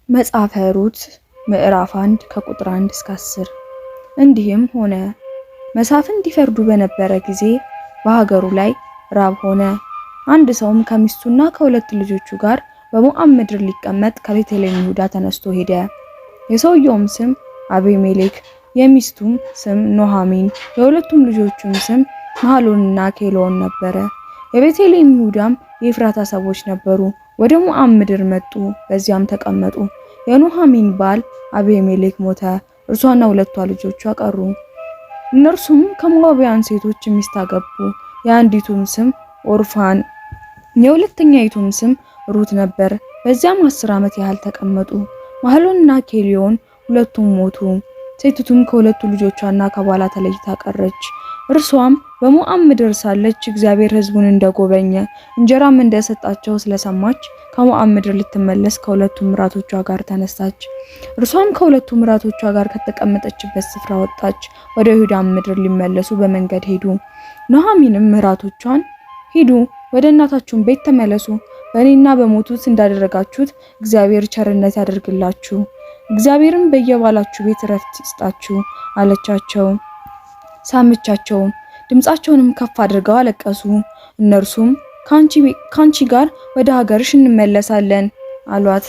መጽሐፈ ሩት ምዕራፍ 1 ከቁጥር 1 እስከ 10። እንዲህም ሆነ፣ መሳፍንት ይፈርዱ በነበረ ጊዜ በሀገሩ ላይ ራብ ሆነ። አንድ ሰውም ከሚስቱና ከሁለት ልጆቹ ጋር በሞዓብ ምድር ሊቀመጥ ከቤተልሔም ይሁዳ ተነስቶ ሄደ። የሰውየውም ስም አቤሜሌክ፣ የሚስቱም ስም ኑኃሚን፣ የሁለቱም ልጆቹም ስም መሐሎንና ኬሎን ነበረ። የቤተልሔም ይሁዳም የኤፍራታ ሰዎች ነበሩ። ወደ ሞዓብ ምድር መጡ፣ በዚያም ተቀመጡ። የኑኃሚን ባል አቤሜሌክ ሞተ፣ እርሷና ሁለቷ ልጆቿ ቀሩ። እነርሱም ከሞዓባውያን ሴቶች ሚስት አገቡ። የአንዲቱም ስም ኦርፋን የሁለተኛይቱም ስም ሩት ነበር። በዚያም 10 ዓመት ያህል ተቀመጡ። ማህሎንና ኬሊዮን ሁለቱም ሞቱ። ሴቲቱም ከሁለቱ ልጆቿና ከባሏ ተለይታ ቀረች። እርሷም በሞዓብ ምድር ሳለች እግዚአብሔር ሕዝቡን እንደጎበኘ እንጀራም እንደሰጣቸው ስለሰማች ከሞዓብ ምድር ልትመለስ ከሁለቱ ምራቶቿ ጋር ተነሳች። እርሷም ከሁለቱ ምራቶቿ ጋር ከተቀመጠችበት ስፍራ ወጣች። ወደ ይሁዳም ምድር ሊመለሱ በመንገድ ሄዱ። ኑኃሚንም ምራቶቿን ሂዱ፣ ወደ እናታችሁን ቤት ተመለሱ፣ በእኔና በሞቱት እንዳደረጋችሁት እግዚአብሔር ቸርነት ያደርግላችሁ፣ እግዚአብሔርም በየባላችሁ ቤት እረፍት ይስጣችሁ አለቻቸው። ሳመቻቸውም፣ ድምፃቸውንም ከፍ አድርገው አለቀሱ። እነርሱም ካንቺ ጋር ወደ ሀገርሽ እንመለሳለን አሏት።